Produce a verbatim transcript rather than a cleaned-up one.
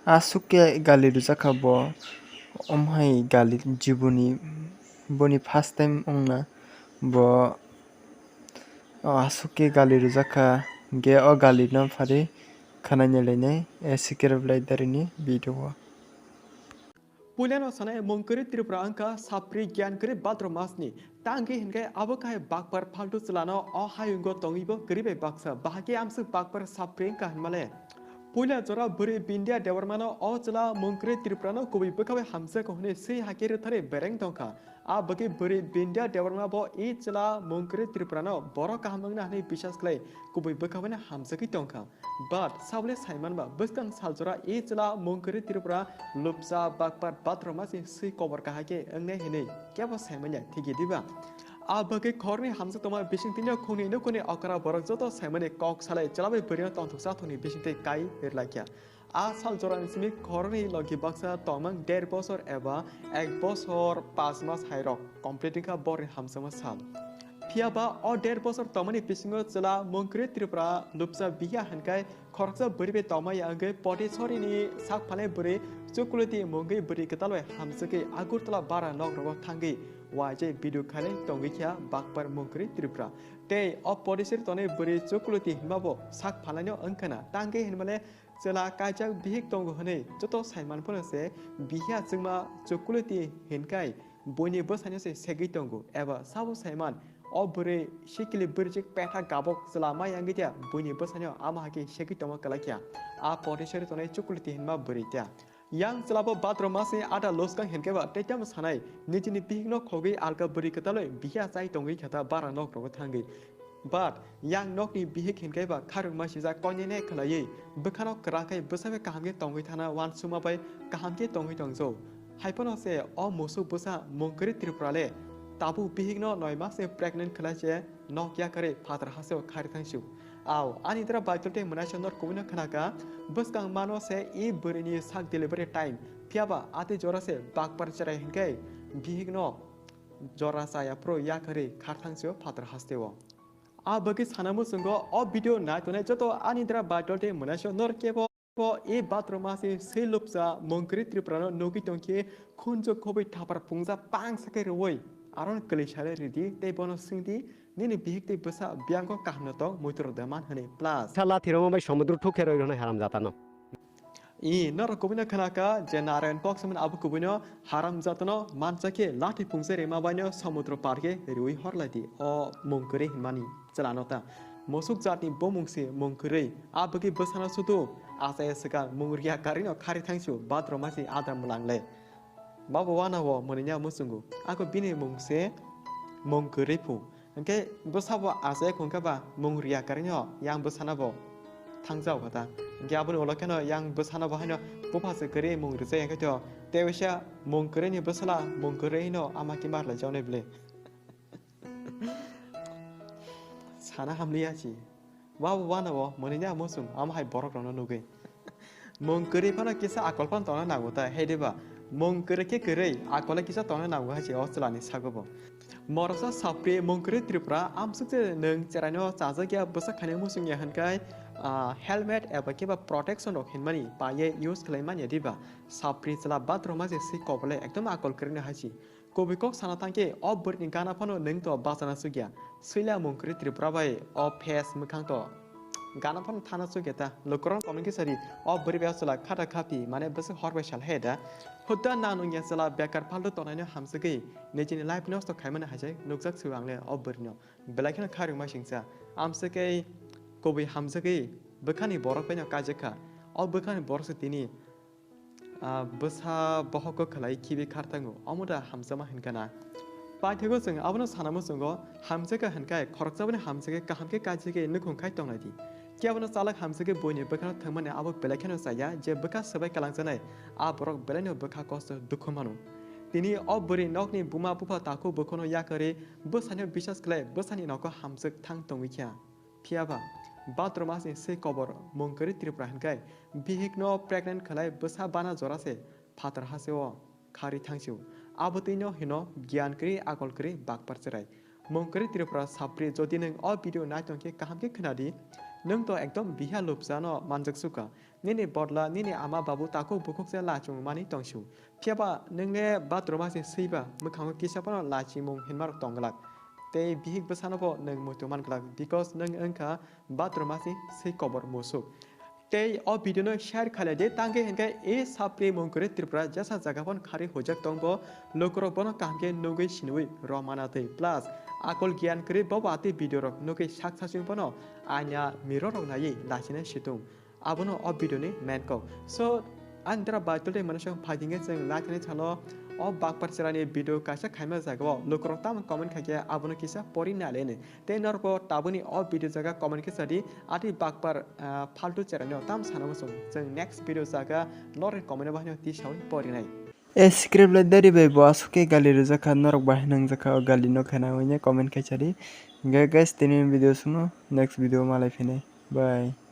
Aswk khe gali rwjak kha bo, omo hai gali jiboni, boni first time wngna bo, o aswk khe gali rwjak kha, hwnkhe o gali no phari khwnai nai lainai, eh, Sikirap Laidari ni video o. Puilano sanai mungkwrwi Tripura wngkha sapri giyan kwrwi Bhadra masni. Tangwi hinkhe abo khai bakpar phaltu chwlano o hayungo tongwibo kwrwi bai baksa. Bahai khe amswk bakpar sapri wngkha hinmale. Puila jora bwrwi Bindya Debbarmano o chwla mungkwrwi Tripurano kubui bwkha bai hamjakgo hwnwi swi hakhe rwtharwi bereng tongkha. A bagwi bwrwi Bindya Debbarma bo i chwla mungkwrwi Tripurano borok kaham wngna hwnwi bisas khlai kubui bwkha baino hamjagwi tongkha. But sabole saimanba bwskang saljora i chwla mungkwrwi Tripura lupsa bakpar Bhadra masni swi kobor kahai khe wngnai hinwi kebo saimanya thikya diba? A bagwi khoroknwi hamjak tongma bisingtwino khungni nukhungni okra borok joto saimani kok salai chwla bai bwrwino tongthoksa thokni bisingtwi kai rwlaikha. A sal jorani simi khoroknwi logi baksa tongmang der bosor eba ek bosor pas mas hairok complete wngkha borni hamjakma sal. Phiyaba o der bosor tongmani bisingo chwla mungkwrwi Tripura lupsa biya hinkai khoroksa bwrwi bai tongmaya wngwi Potisorini sak phalai bwrwi Chukwuliti mungwi bwrwi kwtal bai hamjagwi Agartala bara nok rogo thangwi waijai video khailai tongwi kha bakpar mungkwrwi Tripura. Tei o Potisori tonwi bwrwi Chukwuliti hinmabo sak phalaino wngkhana tangwi hinmale chwla kaijak bihik tongo hwnwi joto saiman phano se bihiya chwngma Chukwuliti hinkai buini bwsaino se segwi tongo eba sabo saiman o bwrwi sikili bwrwijik petha gabok chwla ma yangwi tia buini bwsaino ama hakhe segwi tongma kwlai kha a Potisori tonwi Chukwuliti hinma bwrwi tia. Yang chwlabo Bhadra masni ada loskang hinkhe ba tei tamo sanai nijini bihikno khogwi alka bwrwi kwtalwi bihiya chai tongwi kha ta bara nok rogo thangwi. But yang nokni bihik hinkhe ba kharwngma sijak koinene khwlaiwi bwkhano kwrak khe bwsa bai kaham khe tongwi thana uansukma bai kaham khe tongwi tongjo. Haiphano se o musuk bwsa mungkwrwi Tripura le tabuk bihikno noi mas ni pregnant khwlai se nok yakarwi phatar hasteo khari thangsu. Ao ani dra Baitul tei mwnaisa nor kubui no khwnaka bwskang mano se i bwrwi ni sak delivery time phiyaba atwi jora se bakpar cherai hinkhe bihik no jora chaya phuru yakarwi kharthang sio phatar hasteo. A bagwi sana muchungo o video nai tongnai joto ani dra Baitul tei mwnaisa nor kebo i Bhadra masni swi lupsa mungkwrwi Tripura no nugwi tongkhe khunju khobwi thapar phungsa pang sakhe rwui aron kwlwi salai ridi tei bono swngdi nini bihik tei bwsa biyangko kaham no tong muitu rwda man hwnwi plus. Sa lathi rwma bai somudro thuk khe roi rwnai haram jatano. I norok kubui no khwnaka je Narayan kok samani abo kubui no haram jatano mansa khe lathi phungsa rema bai no somudro par khe rwui horlai di o mungkwrwi hinmani chwla no ta. Musuk jatni bumung se mungkwrwi a bagwi bwsano sudu achai swkang mung riya karwi no khari thangsu Bhadra masi adra mwlang le. Babo wana o mwnwi ya muchungo. Ako bini mung se mung kwrwi phu. Hwnkhe bwsabo achai khungkha ba mung riya karwi no yang bwsano bo thangjao kha ta. Hwnkhe aboni ulo kheno yang bwsano bo haino bupha se kwrwi mung rwjak ya khe to tei waisa mung kwrwi ni bwsala mung kwrwi no ama khe mar lai jaunai bwle. Sana hamliya si. Wabo wana o mwnwi ya muchung ama hai borok rokno nugwi. Mung kwrwi phano kisa akol phano tongna nango ta, hai diba? Mung kwrwi khe kwrwi, akole kisa tongna nango hai se o chwlani sago bo. Moroksa sapri mung kwrwi Tripura amsuk je nwng cheraino chajak ya bwsak khainai muchung ya hwnkhai, ah, helmet eba khe ba protection rok hinmani paiye use khlai manya diba? Sapri chwla bathroom ma je swi kobolai ekdom akol kwrwino hai si. Kubui kok sana thangkhe o bwrwini gana phano nwng to bachana chukya. Swila mung kwrwi Tripura bai o face mwkhang to gana phano thana chukya ta. Lukurok comment khe sari o bwrwi bai o chwla khata khaphi mane bwswk hor bai sal hai da. Hutta nang nungya chwla bekar phaltu tongnai no hamsagwi nijini life nosto khaimani hai se nukjak swi ang le o bwrwino. Belai kheno kharwngma singcha. Amswkhe kubui hamsagwi bwkhani borok bai no kaijakha. O bwkhani borok se tini Ah, bwsa bohok khlai khibi kharthango, omo da hamjakma hinkha na? Paithago chwng abono sana muchungo, hamjakha hinkhai khoroksaboni hamjakhe kaham khe kaijagwi nukhung khai tongnai di. Kebono chalak hamjakhe buini bwkhano thwngmani abo belai kheno chaya je bwkha swbai kwlangjaknai, a borok belaino bwkha kosto dukhu mano. Tini o bwrwi nokni buma bupha takhuk bukhukno yakarwi bwsano bisas khlai bwsani nogo hamjak thang tongwi kha. Phiyaba, bathroom asni se kobor mung kwrwi Tripura hinkhai, bihikno pregnant khlai bwsa bana jora se phatar hasteo khari thangsio. Abo twino hino giyan kwrwi akol kwrwi bakpar chwrai. Mung kwrwi Tripura sapri jodi nwng o video nai tongkhe kaham khe khwnadi. Nwng to ekdom biha lupjano manjak sukha. Nini bodla nini ama babu takhuk bukhuk se lachung mani tongsu. Phiyaba nwng le bathroom ha se swiba mwkhango kisa phano lachimung hinmarok tongglak. Tei bihik bwsano bo nwng muitu manglak because nwng wngkha bathroom ha se swi kobor musuk. Tei o video no share khailai di, tangwi hinkhe e sapri mung kwrwi Tripura jesa jaga phano kharwi huijak tongbo, lukurok bono kaham khe nugwi sinwi rw mana twi. Plus, akol giyan kwrwi bobo atwi video rok nugwi sak sachung phano aina mirror rok naiwi lachina situng. Abono o video ni main kok. So, ang dara bai toltwi mano song phaidingkhe chwng lachina salo o bakpar cherani video kaisa khaima jaga o lukurok tamo comment khaikhe abono kisa pori nalene. Tei norokbo tabukni o video jaga comment khe sadi, atwi bakpar, ah, faltu cherani o tam sana muchung. Chwng next video jaga norokni comment o bahino tisawi porinai. E script le dari bai bo aswk khe gali rwjak kha, norok bahai nangjakha o gali no khana hwnwi comment khai sadi. Hingkhe guys, tini video sungno next video malai phinai. Bye.